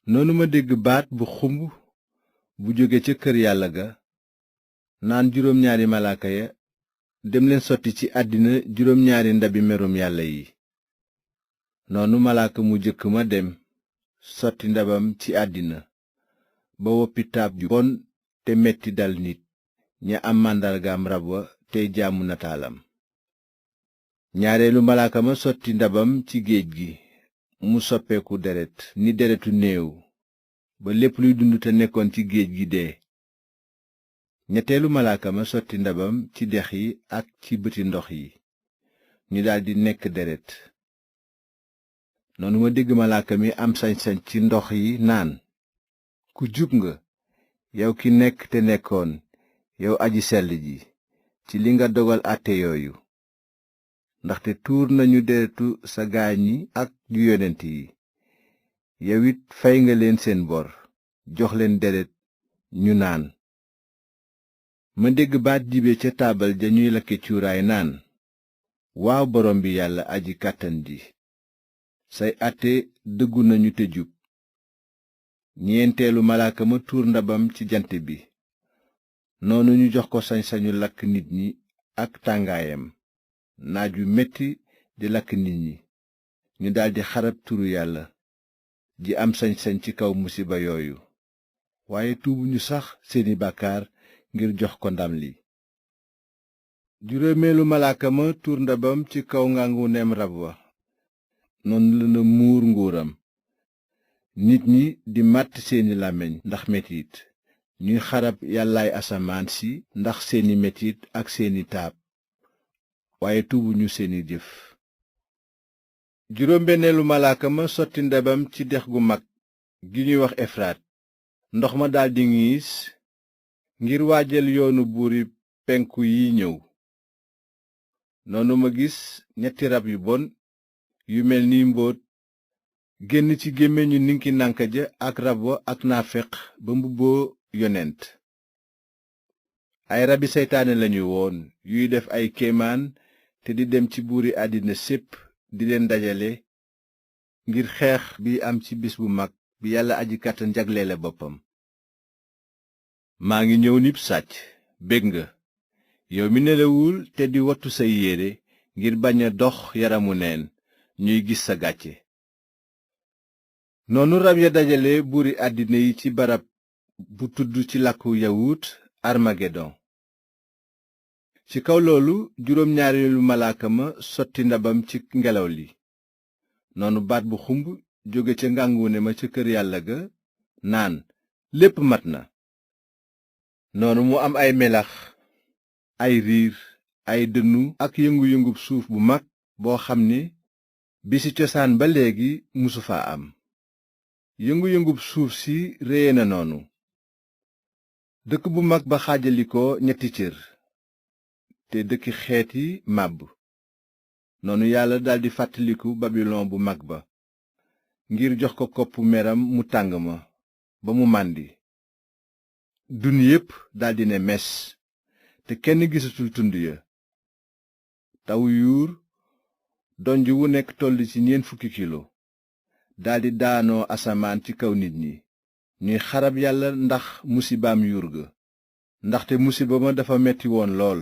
noonu ma dégg baat bu xumb bu jóge ca kër yàlla ga naan juróom ñaari malaaka ya dem leen sotti ci àddina juróom ñaari ndabi merum yàlla yi. noonu malaaka mu jëkk ma dem sotti ndabam ci àddina ba woppi taab ju bon te metti dal nit ña am màndargaam rab wa tey jaamu nataalam. ñaareelu malaaka ma sotti ndabam ci géej gi mu soppeeku deret ni deretu néew ba lépp luy dund te nekkoon ci géej gi dee. ñetteelu malaaka ma sotti ndabam ci dex yi ak ci bëti ndox yi ñu daldi nekk deret. noonu ma dégg malaaka mi am sañ-sañ ci ndox yi naan, ku jub nga yow ki nekk te nekkoon, yow aji sell ji, ci li nga dogal àtte yooyu, ndaxte tuur nañu deretu sa gaañ yi ak ju yonent yi. yow it fay nga leen seen bor, jox leen deret ñu naan. ma dégg baat jibe ca taabal ja ñuy lakke cuuraay naan, waaw borom bi yàlla aji kàttan ji, say àtte dëggu nañu te jub. ñeenteelu malaaka ma tuur ndabam ci jant bi, noonu ñu jox ko sañ-sañu lakk nit ñi ak tàngaayam, naaj wu metti di lakk nit ñi. ñu daldi xarab turu yàlla ji am sañ-sañ ci kaw musiba yooyu, waaye tuubuñu sax seeni bàkkaar ngir jox ko ndam li. juróomeelu malaaka ma tuur ndabam ci kaw ngànguneem rab wa, noonu la muur nguuram. nit ñi di màtt seeni làmmiñ ndax metit, ñuy xarab yàllaay asamaan si ndax seeni metit ak seeni taab, waaye tuubuñu seeni jëf. juróom benneelu malaaka ma sotti ndabam ci dex gu mag gi ñuy wax efraat, ndox ma daldi ngiis ngir waajal yoonu buuri penku yi ñëw. noonu ma gis ñetti rab yu bon yu mel ni mbóot génn ci gémmiñu ninki nànka ja ak rab wa ak naafeq ba mbubboo yonent. ay rabi seytaane lañu woon yuy def ay kéemaan te di dem ci buuri àddina sépp di leen dajale ngir xeex bi am ci bis bu mag bi yàlla aji kàttan jagleele boppam. maa ngi ñëw nib sàcc, bég nga yow mi nelawul te di wattu say yére ngir bañ a dox yaramu neen ñuy gis sa gàcce. noonu rab ya dajale buuri àddina yi ci barab bu tudd ci làkku yawut armagedon. ci kaw loolu juróom ñaareelu malaaka ma sotti ndabam ci ngelaw li, noonu baat bu xumb jóge ca ngàngune ma ca kër yàlla ga naan, lépp mat na. noonu mu am ay melax, ay riir, ay dënnu ak yëngu-yëngub suuf bu mag boo xam ni bi ci cosaan ba léegi musu fa am. yëngu-yëngub suuf si réye na noonu. dëkk bu mag ba xaajalikoo ñetti cër, te dëkki xeet yi màbb. noonu yàlla daldi fàttaliku babilon bu mag ba, ngir jox ko koppu meram mu tàng ma ba mu màndi. dun yépp daldi ne mes, te kenn gisatul tund ya. taw yuur donj wu nekk toll ci 40 kilo daldi daanoo asamaan ci kaw nit ñi, ñuy xarab yàlla ndax musibaam yuur ga, ndaxte musiba ma dafa metti woon lool.